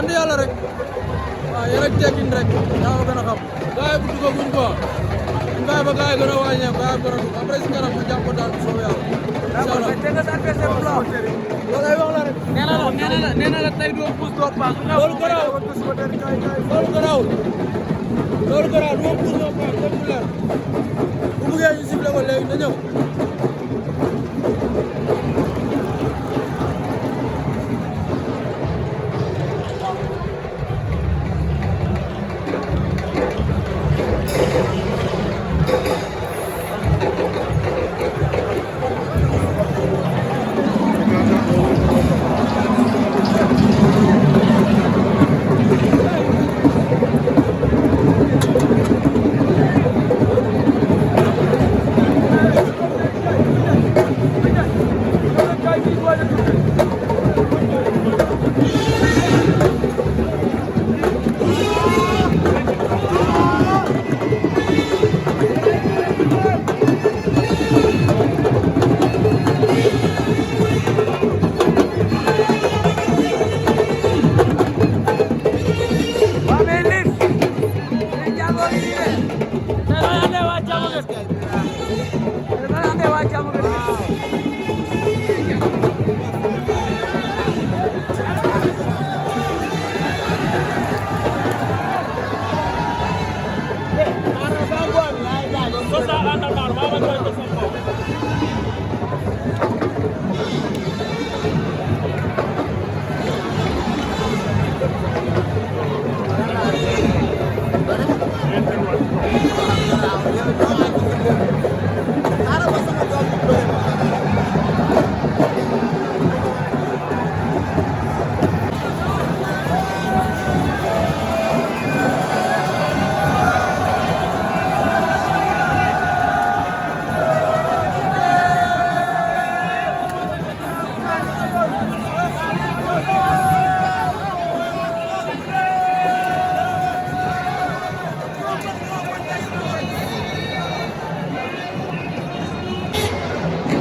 sant yàlla rek waaw yéen ak tekkin rek yaa ko gën a xam gars yi bu duggaguñ quoi ñu bàyyi ba gars yi gën a wàññeeku gars yi gën a dugg après si kanam ma jàpp ko daal bu soobee yàlla. incha allah loolu ay wax la rek. nee na la tey doo pousse doo paas. loolu garaawul loolu garaawul loolu garaawul doo pousse doo paas lépp mu leer bu buggee ñu sifflé ko léegi na ñëw.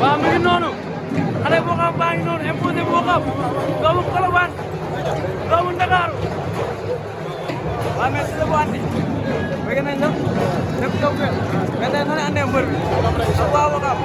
waaw mi ngi noonu xale boo xam baa ngi noonu imposé boo xam doomu Colobane doomu Ndakaaru waaw mais si la bu andi bëgg nañ la lépp taw fee mais tey noonu andee mbër bi waaw boo xam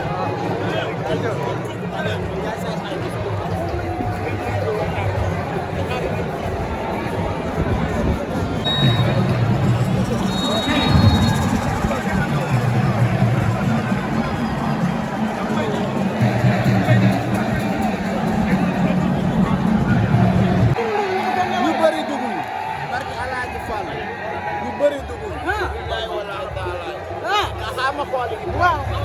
waaw